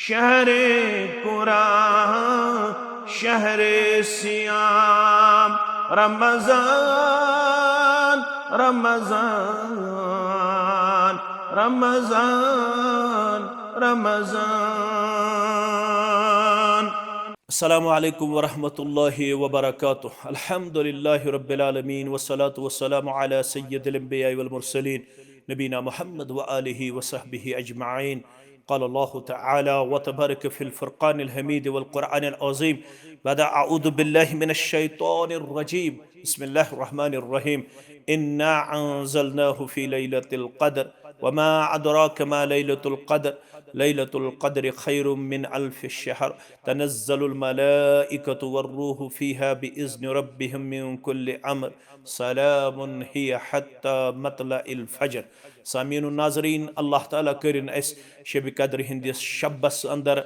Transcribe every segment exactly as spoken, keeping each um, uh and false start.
شهر قرآن، شهر صيام، رمضان، رمضان، رمضان، رمضان. السلام عليكم ورحمة الله وبركاته. الحمد لله رب العالمين، والصلاة والسلام على سيد الأنبياء والمرسلين، نبينا محمد وآله وصحبه أجمعين. قال الله تعالى وتبارك في الفرقان الحميد والقرآن العظيم بعد أعوذ بالله من الشيطان الرجيم. بسم الله الرحمن الرحيم. إنا أنزلناه في ليلة القدر وما أدراك ما ليلة القدر. ليلة القدر خير من ألف شهر. تنزل الملائكة والروح فيها بإذن ربهم من كل أمر. سلام هي حتى مطلع الفجر. سامعین و ناظرین، اللہ تعالیٰ کٔرِن اسہِ شبِ قدر ہٕنٛدِس شبس اندر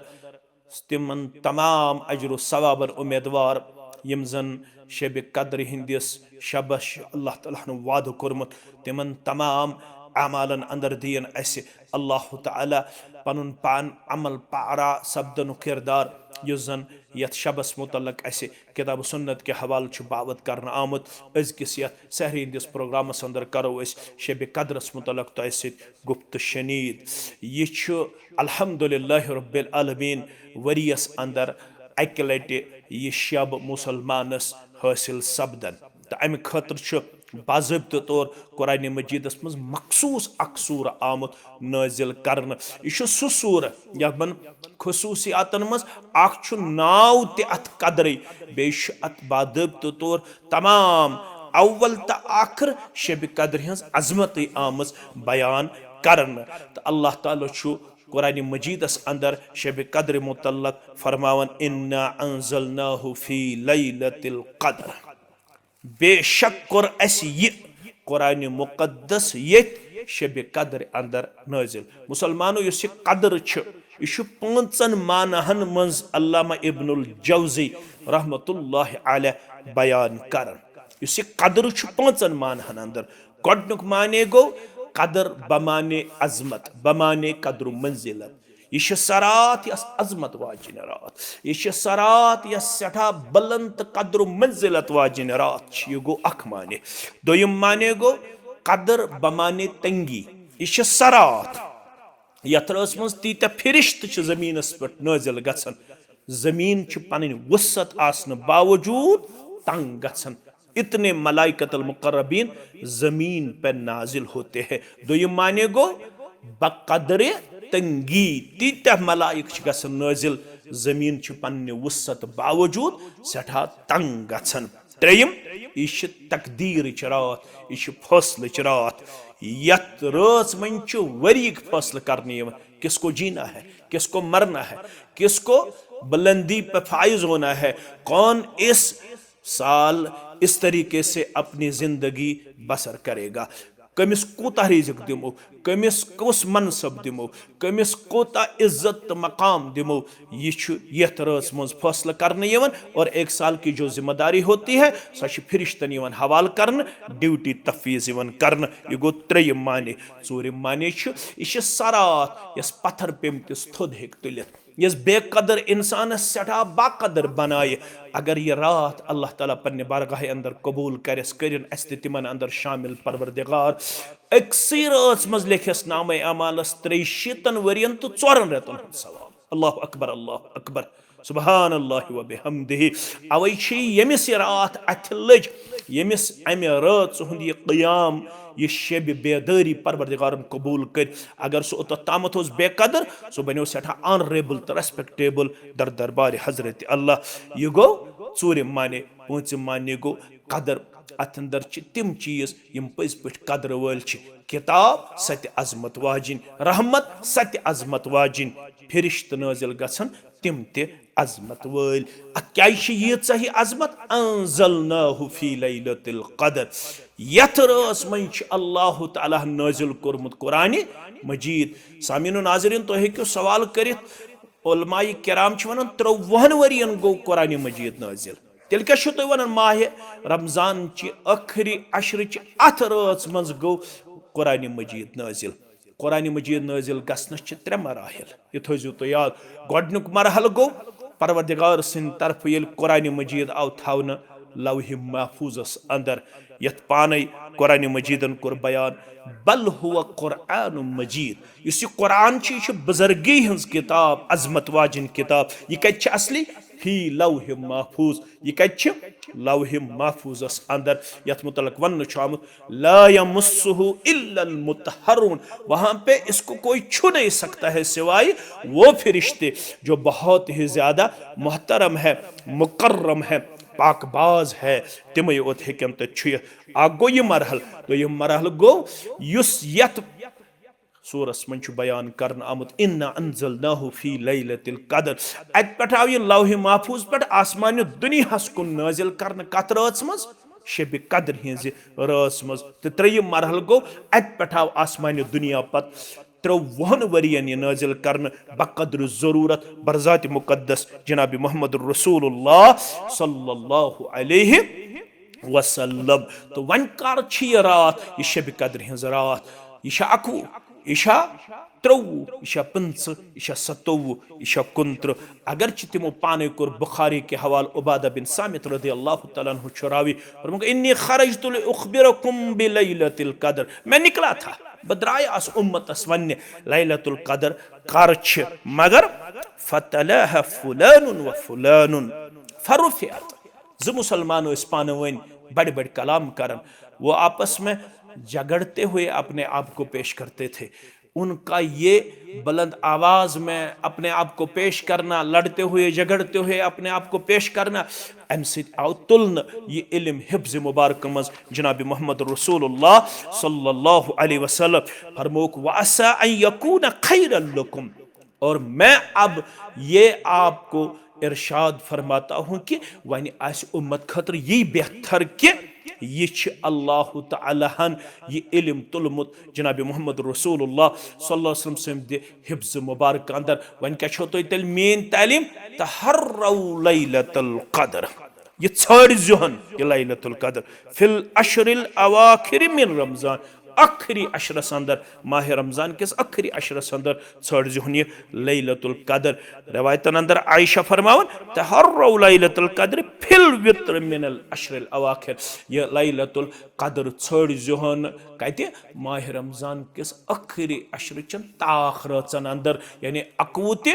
تِمن تمام اجر و ثوابن امیدوار، یِم زن شبِ قدر ہٕنٛدِس شبس چھُ اللہ تعالیٰ ہن وعدٕ کوٚرمُت۔ تِمن تمام اعمالن اندر دِیِن اسہِ اللہ تعالیٰ پنُن پان عمل پارا سپدنُک کردار، یُس زن یتھ شبس متعلق اسہِ کتاب و سنت کہِ حوالہٕ چھُ باوت کرنہٕ آمُت۔ أزکِس یتھ سحری ہٕنٛدِس پروگرامس اندر کرو أسۍ شبِ قدرس متعلق تۄہہِ سۭتۍ گفت و شنید۔ یہِ چھُ الحمدللہ رب العالمین ؤریس اندر اکہِ لٹہِ یہِ شب مسلمانس حٲصِل سپدان، تہٕ امہِ خٲطرٕ چھُ باضٲبطہٕ طور قرآن مجیدس منٛز مخصوص اکھ سورہ آمُت نٲزِل کرنہٕ۔ یہِ چھُ سُہ سورہ یمن خصوصیاتن منٛز اکھ چھُ ناو تہِ اتھ قدرٕے، بیٚیہِ چھُ اتھ باضٲبطہٕ طور تمام اول تہٕ ٲخر شبِ قدر ہٕنٛز عظمتٕے آمٕژ بیان کرنہٕ۔ تہٕ اللہ تعالیٰ چھُ قرآن مجیدس اندر شبِ قدر متعلق فرماوان، "انا انزلناہ فی لیلۃ القدر"۔ بے شک کوٚر اسہِ یہِ قرآن مقدس ییٚتہِ شبِ قدر اندر نٲزِل۔ مسلمانو، یُس یہِ قدر چھُ، یہِ چھُ پانٛژن معناہن منٛز علامہ ابن الجوزی رحمتہ اللہ علیہ بیان کران۔ یُس یہِ قدر چھُ پانٛژن معناہن اندر، گۄڈٕنیُک معنی گوٚو قدر بمعنی عظمت، بمعنی قدر و منزلت۔ یہِ چھِ سۄ راتھ یۄس عظمت واجِنۍ راتھ، یہِ چھِ سۄ راتھ یۄس سٮ۪ٹھاہ بلند تہٕ قدر و منزلت واجِنۍ راتھ چھِ۔ یہِ گوٚو اکھ معنی۔ دوٚیِم معنی گوٚو قدر بمعنی تنگی۔ یہِ چھِ سۄ راتھ یتھ رٲژ منٛز تیٖتیٛاہ فرشتہٕ چھِ زٔمیٖنس پٮ۪ٹھ نٲزِل گژھان، زٔمیٖن چھِ پنٕنۍ وسعت آسنہٕ باوجوٗد تنگ گژھان۔ اتنے ملائکۃ المقربین زمین پہ نازل ہوتے ہیں۔ دوٚیِم معنی گوٚو بقدر تنگی، تیٖتیٛاہ ملائک چھِ گژھان نٲزِل، زٔمیٖن چھِ پننہِ وسعت باوجوٗد سٮ۪ٹھاہ تنگ گژھان۔ ترٛیٚیِم، یہِ چھِ تقدیٖرٕچ راتھ، یہِ چھِ فٲصلٕچ راتھ۔ یتھ رٲژ منٛز چھُ ؤریِک فٲصلہٕ کرنہٕ یِوان، کس کو جینا ہے، کس کو مرنا ہے، کس کو بلندی پہ فائز ہونا ہے، کون اس سال اس طریقے سے اپنی زندگی بسر کرے گا۔ کٔمِس کوٗتاہ رِزِق دِمو، کٔمِس کُس منصب دِمو، کٔمِس کوٗتاہ عزت تہٕ مقام دِمو، یہِ چھُ یتھ رٲژ منٛز فٲصلہٕ کرنہٕ یِوان۔ اور ایک سال کی جو ذمہ داری ہوتی ہے، سۄ چھِ فرشتن یِوان حوالہٕ کرنہٕ، ڈیوٹی تفویض یِوان کرنہٕ۔ یہِ گوٚو ترٛیٚیِم معنی۔ ژوٗرِم معنی چھُ، یہِ چھِ سۄ راتھ یۄس پتھر پیٚمتِس تھوٚد ہیٚکہِ تُلِتھ۔ یۄس بے قدر انسانس سٮ۪ٹھاہ باقدر بنایہِ، اگر یہِ راتھ اللہ تعالیٰ پننہِ بارگاہہِ اندر قبول کرٮ۪س، کٔرِن اسہِ تہِ تِمن اندر شامل پروردگار۔ أکسٕے رٲژ منٛز لیکھٮ۪س نامہ اعمالس ترٛیٚیہِ شیٖتن ؤرین تہٕ ژورن رٮ۪تن ہُنٛد ثواب۔ اللہ اکبر، اللہ اکبر، سبحان اللہ و بحمدہ۔ اوے چھِ ییٚمِس یہِ راتھ اتھِ لٔج، ییٚمِس امہِ رٲژ ہُنٛد یہِ قیام، یہِ شبِ بیدٲری پروردگارن قبول کٔرۍ، اگر سُہ اوٚتتھ تامتھ اوس بے قدر، سُہ بنیو سٮ۪ٹھاہ آنریبل تہٕ ریسپیکٹیبل در دربارِ حضرت اللہ۔ یہِ گوٚو ژوٗرِم معنی۔ پوٗنٛژِم معنی گوٚو قدر۔ اتھ اندر چھِ تِم چیٖز یِم پٔزۍ پٲٹھۍ قدرٕ وٲلۍ چھِ۔ کتاب، سۄ تہِ عظمت واجِنۍ۔ رحمت، سۄ تہِ عظمت واجِنۍ۔ فرشتہٕ نٲزِل گژھن، تِم تہِ عظمت وٲلۍ۔ اتھ کیازِ چھِ ییٖژاہ ہی عظمت؟ انزلناہ فی لیلۃ القدر۔ یتھ رٲژ منٛز چھِ اللہ تعالیٰ ہن نٲزِل کوٚرمُت قرآنِ مجید۔ سامعین و ناظرین، تُہۍ ہیٚکِو سوال کٔرِتھ، علماء کرام چھِ ونان، ترٛۆوُہن ؤرین گوٚو قرآنِ مجید نٲزِل۔ تیٚلہِ کیٛاہ چھِو تُہۍ ونان، ماہِ رمضان چہِ ٲخری عشرٕ چہِ اتھ رٲژ منٛز گوٚو قرآنِ مجید نٲزِل؟ قرآن مجید نٲزِل گژھنَس چھِ ترٛےٚ مراحل، یہِ تھٲیزیو تُہۍ یاد۔ گۄڈٕنیُک مرحلہٕ گوٚو پروردگار سٕنٛدِ طرفہٕ ییٚلہِ قرآن مجید آو تھاونہٕ لوح محفوظس اندر، یتھ پانے قرآن مجیدن کوٚر بیان، بل هو قرآن مجید۔ یُس یہِ قرآن چھُ، یہِ چھُ بزرگی ہٕنٛز کتاب، عظمت واجِنۍ کتاب۔ یہِ کتہِ چھِ اصلی؟ فی لوح محفوظ۔ یہِ کتہِ چھِ؟ لوح محفوظس اندر، یتھ متعلق وننہٕ چھُ آمُت، لا یمسہ الا المطہرون، وہاں پہ اس کو کوئی چھو نہیں سکتا ہے سوائے وہ فرشتے جو بہت ہی زیادہ محترم ہے، مکرم ہے، پاک باز ہے، تمے یوت ہیکن تتہِ چھُ۔ اکھ گوٚو یہِ مرحلہٕ۔ دوٚیِم مرحلہٕ گوٚو یُس یتھ سورس منٛز چھُ بیان کرنہٕ آمُت، انا انزلناہ فی لیلۃ القدر، اتہِ پٮ۪ٹھ آو یہِ لوح محفوظ پٮ۪ٹھ آسمانہِ دُنیاہس کُن نٲزِل کرنہٕ کتھ رٲژ منٛز؟ شبِ قدر ہٕنٛزِ رٲژ منٛز۔ تہٕ ترٛیٚیِم مرحلہٕ گوٚو، اتہِ پٮ۪ٹھ آو آسمانہِ دُنیا پتہٕ ترٛووُہن ؤرین یہِ نٲزِل کرنہٕ بقدر ضروٗرت برذات مقدس جناب محمد رسول اللہ صلی اللہ علیہ وسلم۔ تہٕ وۄنۍ کر چھِ یہِ راتھ، یہِ شبِ قدر ہٕنٛز راتھ؟ یہِ چھا اکوُہ، یہِ چھا ترٛوٚوُہ، یہِ چھا پٕنٛژٕہ، یہِ چھا ستووُہ، یہِ چھا کُنترٕٛہ؟ اگرچہِ تِمو پانے کوٚر، بخاری کہِ حوالہٕ عبادہ بن صامت رضی اللہ تعالیٰ عنہ چھُ راوی، فرمووُکھ، انی خرجت لاخبرکم بلیلۃ القدر، میں نکلا تھا، بہٕ درٛایاس اُمتس وننہِ لیلۃ القدر کر چھِ، مگر فتلاها فلان و فلان فرفعت، زٕ مسلمان ٲسۍ پانہٕ ؤنۍ بڑِ بڑِ کلام کران، وہ آپس میں جھگڑتے ہوئے اپنے آپ کو پیش کرتے تھے۔ ان کا یہ بلند آواز میں اپنے آپ کو پیش کرنا، لڑتے ہوئے، جھگڑتے ہوئے اپنے آپ کو پیش کرنا، امہِ سۭتۍ آو تُلنہٕ یہِ علم حفظ مبارک منٛز جناب محمد رسول اللہ صلی اللہ علیہ وسلم۔ فرمووُکھ، وعسیٰ ان یکون خیرا لکم، اور میں اب یہ آپ کو ارشاد فرماتا ہوں کہ وۄنۍ آسہِ اُمت خٲطرٕ یی بہتر کہ یہِ چھِ اللہ تعالیٰ ہن یہِ علم تُلمُت جناب محمد رسول اللہ صلی اللہ علیہ وسلم سٕنٛدِ حفظ مبارک اندر۔ وۄنۍ کیٛاہ چھو تۄہہِ تیٚلہِ میٛٲنۍ تعلیٖم؟ تحروا لیلۃ القدر، یہِ ژھٲنٛڈزِہون یہِ لیلۃ القدر فی العشر الاواخر من رمضان، ٲخری عشرس اندر، ماہ رمضان کِس ٲخری عشرس اندر ژھٲنٛڈزِہون یہِ لیلۃ القدر۔ روایتن اندر عائشہ فرماوان، تحروا لیلۃ القدر فی الوتر من العشر الاواخر، یہِ لیلۃ القدر ژھٲنٛڈزِہون کتہِ؟ ماہ رمضان کِس ٲخری عشرٕ چن تاخ رٲژن اندر، یعنی اکوُہ تہِ،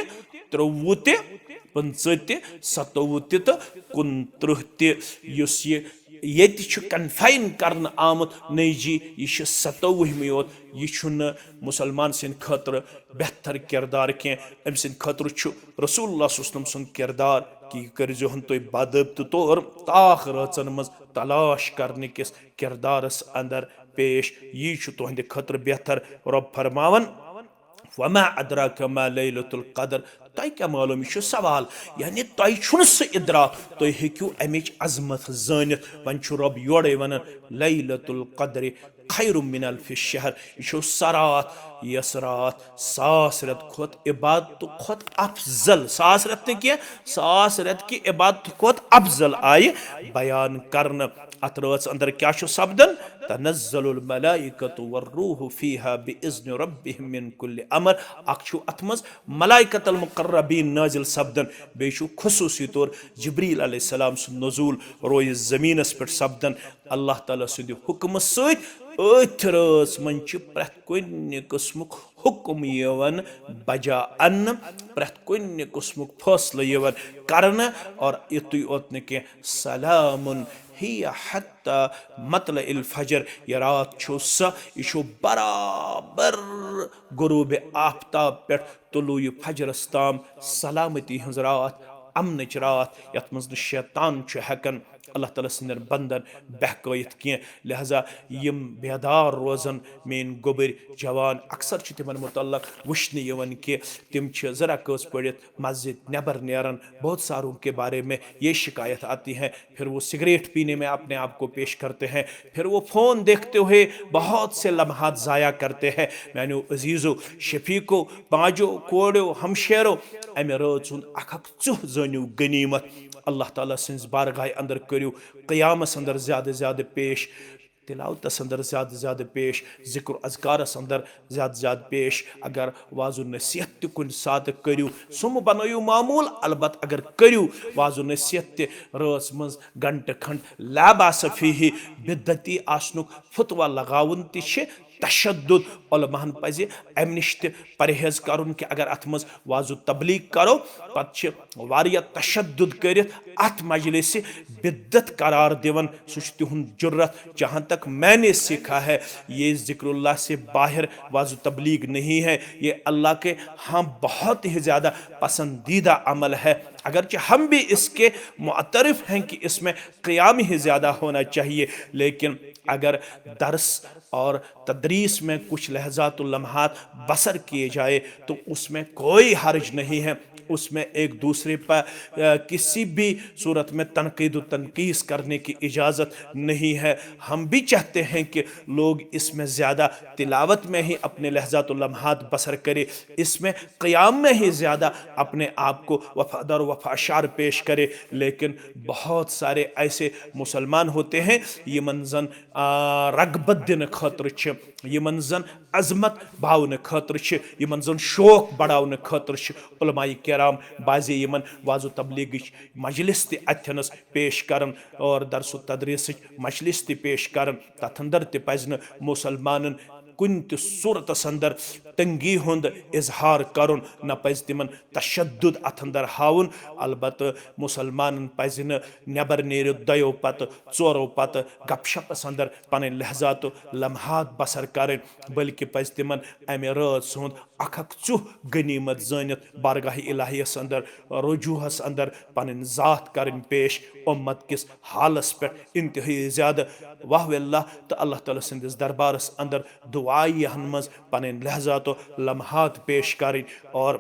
ترٛوٚوُہ تہِ، پٕنٛژٕہ تہِ، ستووُہ تہِ تہٕ کُنترٕٛہ تہِ۔ یُس یہِ ییٚتہِ چھُ confine کرنہٕ آمُت، نٔے جی، یہِ چھُ ستووُہمہِ یوت۔ یہِ چھُنہٕ مُسلمان سٕنٛدِ خٲطرٕ بہتر کردار کینٛہہ۔ أمۍ سٕنٛدِ خٲطرٕ چھُ رسول اللہ صلی اللہ علیہ وسلم سُنٛد کردار کہِ یہِ کٔرۍزِہون تُہۍ باضٲبطہٕ طور تاخ رٲژن منٛز تلاش کرنہٕ کِس کردارس اندر پیش۔ یی چھُ تُہنٛدِ خٲطرٕ بہتر۔ رۄب فرماوان، وما ادراک ما لیلۃ القدر، تۄہہِ کیٛاہ معلوم؟ یہِ چھُ سوال، یعنی تۄہہِ چھُنہٕ سُہ ادراک، تُہۍ ہیٚکِو امِچ عظمت زٲنِتھ۔ وۄنۍ چھُ رۄب یورے ونان، لیلۃ القدر خیر من الف شہر، یہِ چھُ سۄ راتھ، یۄس راتھ ساس رٮ۪تہٕ کھۄتہٕ عبادتہٕ کھۄتہٕ افضل، ساس رٮ۪تہٕ نہٕ کینٛہہ، ساس رٮ۪تہٕ کہِ عبادتہٕ کھۄتہٕ افضل آیہِ بیان کرنہٕ۔ اتھ رٲژ اندر کیٛاہ چھُ سپدان؟ تنزل الملائکۃ والروح فیہا باذن ربہم من کل امر۔ اکھ چھُ اتھ منٛز ملائکۃ المقربین نٲزِل سپدان، بیٚیہِ چھُ خصوٗصی طور جبریل علیہ السلام سُنٛد نزول رویہِ زٔمیٖنس پٮ۪ٹھ سپدان۔ اللہ تعالیٰ سٕنٛدِ حُکمہٕ سۭتۍ أتھۍ رٲژ منٛز چھِ پرٛٮ۪تھ کُنہِ قٕسمُک حُکم یِوان بجا اننہٕ، پرٛٮ۪تھ کُنہِ قٕسمُک فٲصلہٕ یِوان کرنہٕ۔ اور یُتُے یوت نہٕ کینٛہہ، سلام ہی حتی مطلع الفجر، یہِ راتھ چھُ سۄ، یہِ چھُ برابر غروب آفتاب پٮ۪ٹھ طلوع فجرس تام سلامتی ہٕنٛز راتھ، امنٕچ راتھ، یتھ منٛز نہٕ شیطان چھُ ہٮ۪کان اللہ تعالیٰ سٕنٛدٮ۪ن بندن بہکٲیِتھ کینٛہہ۔ لہذا یِم بیدار روزن، میٲنۍ گوٚبٕرۍ جوان، اکثر چھُ تِمن متعلق وٕچھنہٕ یِوان کہِ تِم چھِ ذرا کٲژ پٔرِتھ مسجد نٮ۪بر نیران، بہت ساروں کے بارے میں یہ شکایت آتی ہے، پھر وہ سگریٹ پینے میں اپنے آپ کو پیش کرتے ہیں، پھر وہ فون دیکھتے ہوئے بہت سے لمحات ضائع کرتے ہیں۔ میانیو عزیزو، شفیقو، باجو، کوڑیو، ہمشیرو، امہِ رٲژ ہُنٛد اکھ اکھ ژُہ زٲنِو غنیمت۔ اللہ تعالیٰ سٕنٛز بارگاہہِ اندر کٔرِو قیامس اندر زیادٕ زیادٕ پیش۔ تلاوتس اندر زیادٕ زیادٕ پیش، ذکر و اذکارس اندر زیادٕ زیادٕ پیش۔ اگر وعظ و نصیحت تہِ کُنہِ ساتہٕ کٔرِو، سُم بنٲیِو معموٗل، البتہ اگر کٔرِو وعظ و نصیحت تہِ رٲژ منٛز گھنٹہٕ کھنڈ، لا باس فیہ، بدعتی آسنُک فتویٰ لگاوُن تہِ چھِ تشدد۔ علماہن پزِ امہِ نِش تہِ پرہیز کرُن کہِ اگر اتھ منٛز وعظ و تبلیغ کرو، پتہٕ چھِ واریاہ تشدد کٔرِتھ اتھ مجلسہِ بدعت قرار دِوان۔ سُہ چھُ تِہُنٛد جرت۔ جہاں تک میں نے سیکھا ہے، یہ ذکر اللہ سے باہر وعظ و تبلیغ نہیں ہے، یہ اللہ کے ہاں بہت ہی زیادہ پسندیدہ عمل ہے۔ اگرچہ ہم بھی اس کے معترف ہیں کہ اس میں قیام ہی زیادہ ہونا چاہیے، لیکن اگر درس اور تدریس میں کچھ لحظات و لمحات بسر کیے جائے تو اس میں کوئی حرج نہیں ہے۔ اس میں ایک دوسرے پر، آ، کسی بھی صورت میں تنقید و تنقیص کرنے کی اجازت نہیں ہے۔ ہم بھی چاہتے ہیں کہ لوگ اس میں زیادہ تلاوت میں ہی اپنے لحظات و لمحات بسر کرے، اس میں قیام میں ہی زیادہ اپنے آپ کو وفادار و وفاشار پیش کرے، لیکن بہت سارے ایسے مسلمان ہوتے ہیں، یمن زن، آ، رغبت دِنہٕ خٲطرٕ چھِ، یمن زن عظمت باونہٕ خٲطرٕ چھِ، یمن زن شوق بڑاونہٕ خٲطرٕ چھِ علماء کرام بعضے یمن وعظ و تبلیغٕچ مجلس تہِ اتھنس پیش کران اور درس و تدریسٕچ مجلس تہِ پیش کران۔ تتھ اندر تہِ پزِ نہٕ مسلمانن کُنہِ تہِ صورتس اندر تنگی ہُنٛد اظہار کرُن، نہ پزِ تِمن تشدد اتھ اندر ہاوُن۔ البتہ مسلمانن پزِ نہٕ نٮ۪بر نیٖرِتھ دۄیو پتہٕ، ژورو پتہٕ گپ شپس اندر پنٕنۍ لحظات و لمحات بسر کرٕنۍ، بلکہ پزِ تِمن امہِ رٲژ ہُنٛد اکھ اکھ ژیوٚہ غنیمت زٲنِتھ بارگاہ الہیس اندر، رجوعس اندر پنٕنۍ ذات کرٕنۍ پیش امت کِس حالس پٮ۪ٹھ۔ انتہٲئی زیادٕ واہ اللہ تہٕ اللہ تعالیٰ سٕنٛدِس دربارس اندر دعایہن منٛز پنٕنۍ لحظات و لمحات پیش کرٕنۍ اور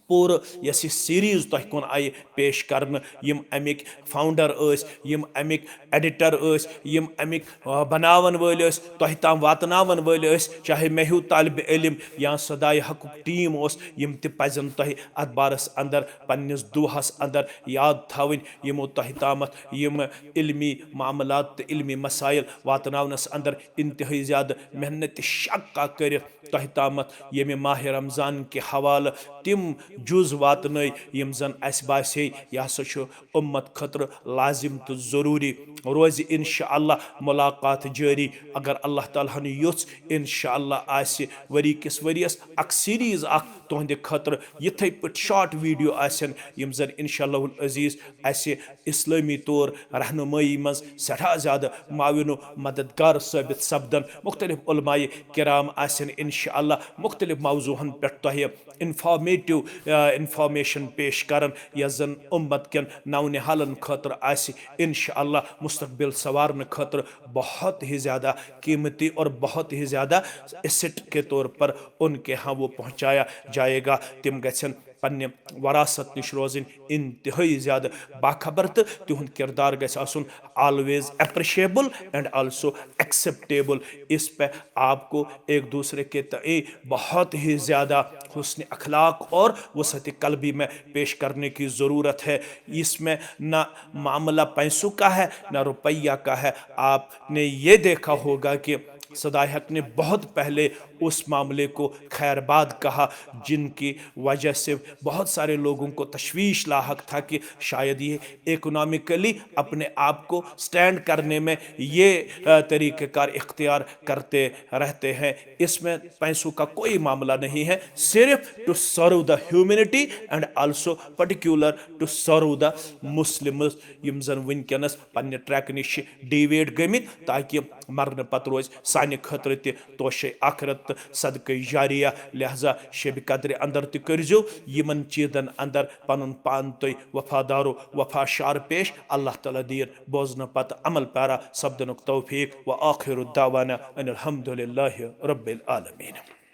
پوٗرٕ یۄس یہِ سیریز تۄہہِ کُن آیہِ پیش کرنہٕ، یِم اَمِکۍ فاؤنڈر ٲسۍ، یِم اَمِکۍ ایڈیٹر ٲسۍ، یِم اَمِکۍ، آ، بناون وٲلۍ ٲسۍ، تۄہہِ تام واتناون وٲلۍ ٲسۍ، چاہے مےٚ ہیوٗ طالبِ علم یا صداے حقُک ٹیٖم اوس، یِم تہِ پزن تۄہہِ اتھ بارس اندر پننِس دۄہس اندر یاد تھاوٕنۍ، یِمو تۄہہِ تامتھ یِم علمی معاملات تہٕ علمی مسائل واتناونس اندر انتہٲئی زیادٕ محنت شقہ کٔرِتھ تۄہہِ تامتھ ییٚمہِ ماہِ رمضان کہِ حوالہٕ تِم جُز واتنٲے، یِم زن اسہِ باسے یہِ ہسا چھُ اُمت خٲطرٕ لازم تہٕ ضروٗری۔ روزِ انشاءاللہ ملاقات جٲری، اگر اللہ تعالیٰ ہن یوٚژھ۔ انشاءاللہ آسہِ ؤری کِس ؤریس اکھ سیریز اکھ تُہنٛدِ خٲطرٕ، یِتھے پٲٹھۍ شارٹ ویڈیو آسن، یِم زن انشاءاللہ العزیز اسہِ اسلٲمی طور رہنمٲیی منٛز سٮ۪ٹھاہ زیادٕ معاون و مددگار ثٲبت سپدن۔ مختلف علماء کرام آسن انشاءاللہ مختلف موضوعن پٮ۪ٹھ تۄہہِ انفارمیٹو، آ، انفارمیشن پیش کران، یۄس زن اُمت کٮ۪ن نونہالن خٲطرٕ آسہِ انشاءاللہ مستقبل سنوارنہٕ خٲطرٕ بہت ہی زیادہ قیمتی اور بہت ہی زیادہ ایسٹ کے طور پر ان کے ہاں وہ پہنچایا جائے گا۔ تِم گژھن پننہِ وراثت نِش روزٕنۍ انتہٲئی زیادٕ باخبر تہٕ تِہُنٛد کردار گژھِ آسُن always appreciable and also acceptable۔ اس پہ آپ کو ایک دوسرے کے تئیں بہت ہی زیادہ حسن اخلاق اور وسعت قلبی میں پیش کرنے کی ضرورت ہے۔ اس میں نہ معاملہ پیسوں کا ہے، نہ روپیہ کا ہے۔ آپ نے یہ دیکھا ہوگا کہ صدائی حق نے بہت پہلے اس معاملے کو خیر باد کہا، جن کی وجہ سے بہت سارے لوگوں کو تشویش لاحق تھا کہ شاید یہ اکنامکلی اپنے آپ کو سٹینڈ کرنے میں یہ، آ، طریقہ کار اختیار کرتے رہتے ہیں۔ اس میں پیسوں کا کوئی معاملہ نہیں ہے، صرف to serve the humanity and also particular to serve the Muslims، یِم زن وٕنکیٚنس پننہِ ٹریک نِش چھِ ڈیویٹ گٔمٕتۍ، تاکہِ مرنہٕ پتہٕ روزِ سانہِ خٲطرٕ تہِ توشے آخرت تہٕ صدقے جاریہ۔ لہذا شبِ قدرِ اندر تہِ کٔرزیو یِمن چیٖزن اندر پنُن پان تُہۍ وفادار و وفا شار پیش۔ اللہ تعالیٰ دِیِن بوزنہٕ پتہٕ عمل پیرا سپدنُک توفیق۔ وآخر دعوانا ان الحمد للہ رب العالمین۔